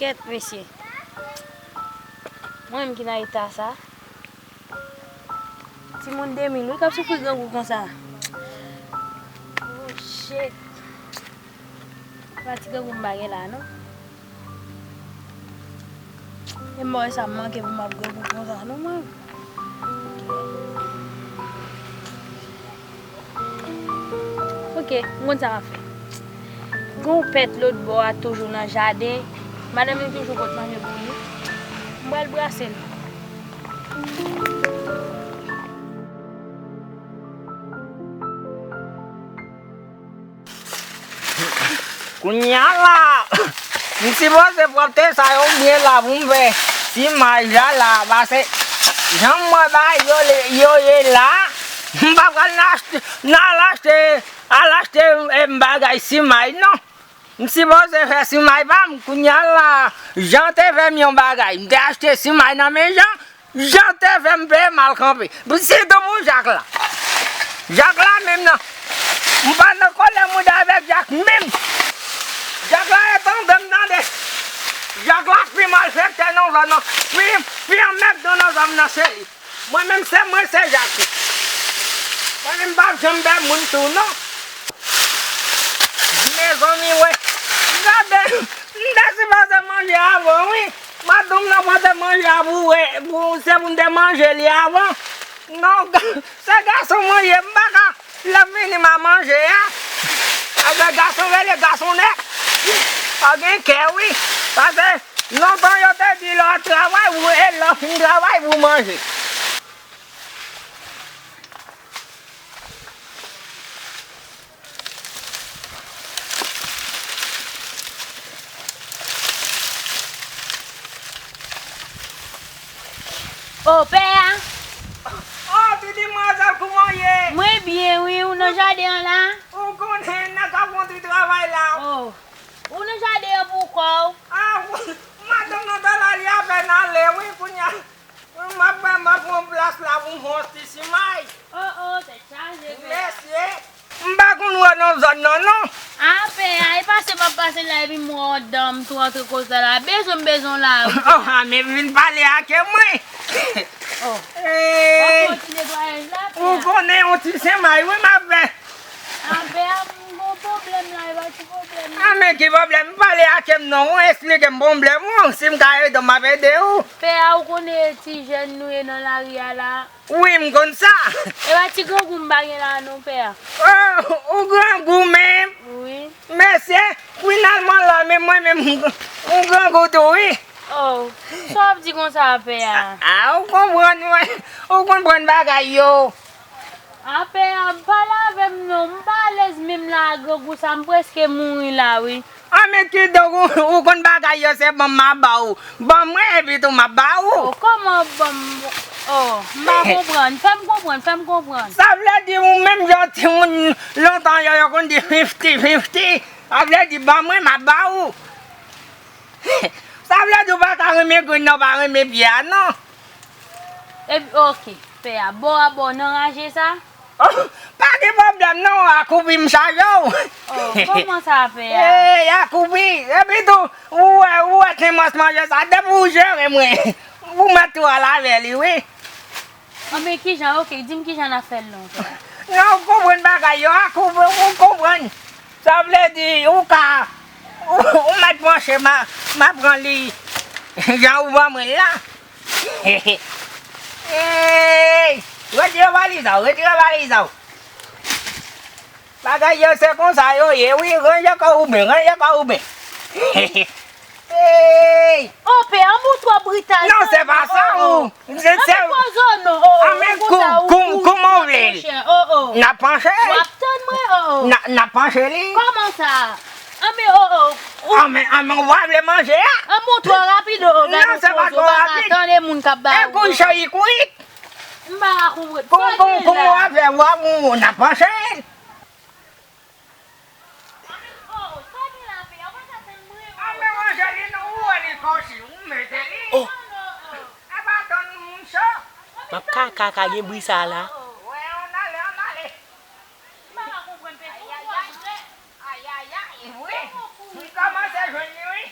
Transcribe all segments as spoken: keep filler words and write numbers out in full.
Kèt, mesye. Mwen menm ki nan eta sa. Timoun de mil wi k ap soufri grangou konsa. Oh shit. Pa ti grangou m pa gen la non. E m wè sa m manke pou m ap grangou konsa non mwen. Ok, m konn sa m ap fè. Gen yon pèt lòt bò a toujou nan jaden. Madanm li toujou pot manje pou li. M pral brase l. Kounye a la, m sipoze pwòpte sa yo byen la pou m fè simay la la, paske jan m wè bagay yo, yo ye la, m pa pral nan achte, nan al achte, al achte, em, bagay simay non. M sipoze fè simay pa m, kounye a la, Jan te fè m yon bagay, m te achte simay nan men Jan, Jan te fè m peye m al kanpe. Sitou pou Jak la. Jak la menm nan. M pa nan kòlè mouda avèk Jak menm. Jak la e tande m tande. Jak la pi malfektè nan zòn nan. Pi, pi anmègdan nan zòn nan se li. Mwen menm se mwen se Jak tou. Mwen menm m p ap janm pè moun tou non. Mezanmi wi. Gade, m te sipoze manje avan wi. Madanm nan pote manje a pou, pou, se pou m te manje li avan. Non, se gason mwen ye, m pa ka lè m vini m a manje a. Avèk gason rele gason nèt. Pa gen kè wi. Paske lontan yo te di lè w travay, ou e lè w fin travay pou manje. O, pè a. O, ti demwazèl, kouman w ye? Mwen byen, wi. Ou nan jaden an la? Ou konnen, n ap fè yon ti travay la. O, ou nan jaden an pou kò w? A, madanm nan ta la, li apèn ale, wi, kounye a. M ap, m ap pran plas la pou m fè yon ti simay. O, o, tèt chaje, pè a. Mesye, m pa konn wè nan zòn nan, non. A, pè a, e pase m ap pase la epi m wè yon dam tou antre koze la. Bezwen m bezwen w la, wi. O, a, men vin pale ak mwen. O. W ap fè yon ti netwayaj la, pè a. Ou konnen yon ti simay, wi, m ap fè. A, pè a, m gon pwoblèm la, e pa ti pwoblèm, non. A, men ki pwoblèm? Pale ak m non, ou eksplike m pwoblèm ou, si m ka ede w, m ap ede w. Pè a, ou konnen ti jèn nou ye nan lari a la. Wi, m konn sa. E pa ti grangou m pa gen la non, pè a. O, ou grangou menm? Wi. Mesye, finalman la, men mwen menm, m grangou tou, wi. O, sa w ap di konsa, pè a? A, ou konprann, wi. Ou konprann bagay yo. A, pè a, pale avè m non, m pa alèz menm la, grangou sa, m prèske mouri la, wi. A, men kidonk, ou, ou konn bagay yo, se ban m m a ba ou. Ban mwen, epi tou m ap ba ou. O, kòman ban m? O, m pa konprann. Fè m konprann, fè m konprann. Sa vle di ou menm jan timoun lontan yo, yo konn di fifty fifty. Sa vle di ban mwen, m ap ba ou. Sa vle di ou pa ka renmen grenn nan, pa renmen pye a, non. Epi, oke, pè a, bò a bò nan raje sa? O, pa gen pwoblèm non, akoupi m chaje w. O, kòman sa pè a? Ey, akoupi, epi tou, ou wè, ou wè kèmans manje sa, depi ou jere mwen, ou mèt tou al avè li, wi. Anben, kijan, oke, di m kijan n a fè l non, pè a. Non, ou konprann bagay yo, akoupi, ou konprann. Sa vle di, ou ka, ou, ou mèt panche, m a, m a pran li, jan ou ban mwen la. Ey! Retire valiz la, retire valiz la. Bagay yo se konsa yo ye, wi, ranje kò ou byen, ranje kò ou byen. Ey! O, pè a, ou twò brital. Non, se pa sa, o, o. Se, se, anben, poze w non, o, o, anben, konsa, kou, ou, kou, ou, kouman ou vle l? O, o. N ap panche? W ap tann mwen, o, o. N a, n ap panche li? Kòman sa? Anben, o, o, o. Anben, anben, ou pa vle manje a? Anben, ou twò rapid, o, o, gade. Non, se pa twò rapid. Tande moun k ap ba ou. E kou cho yi kwit. M pa ka konprann. Kou, kou, kouman w ap fè, w ap, w ap, n ap panche? Anben, o, sa gen la, pè a, ou pa ka tann mwen, o. Anben, Angeline, ou wè li kòchi, ou mete li. O. E pa tann moun cho. M ap ka, ka, ka gen bri sa la. Wè, ann ale, ann ale. M pa ka konprann pèsonn. Ayayay, ayayay, wi. M kòmanse jwenn li, wi.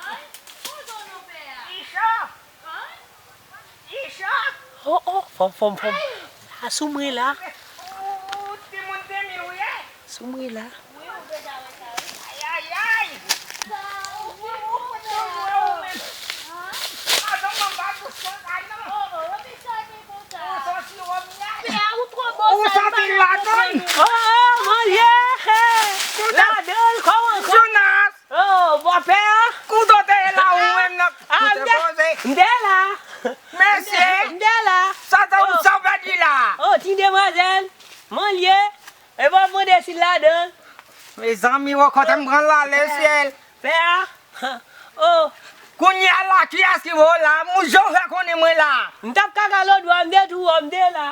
Ay, ou Anfòm, fòm. A sou mwen la. Sou mwen la. Ou santi ladann? Oh, oh, manje, hey. Ladann, kòman, kòman? Jonas! Oh, bòpè a? Kouto te la ou menm nan. Ah, m te la. Mesye, m te la. Sa ta ou sa w pèdi la? Oh, ti demwazèl, mwen l ye. E pa mande si l ladan. Mezanmi, wè kote m pran l ale, syèl. Pè a? Oh. Kounye a la, kiyès ki voye w la? Moun jan w fè konnen mwen la. M t ap kaka lòt bò, m te tou wè w, m te la.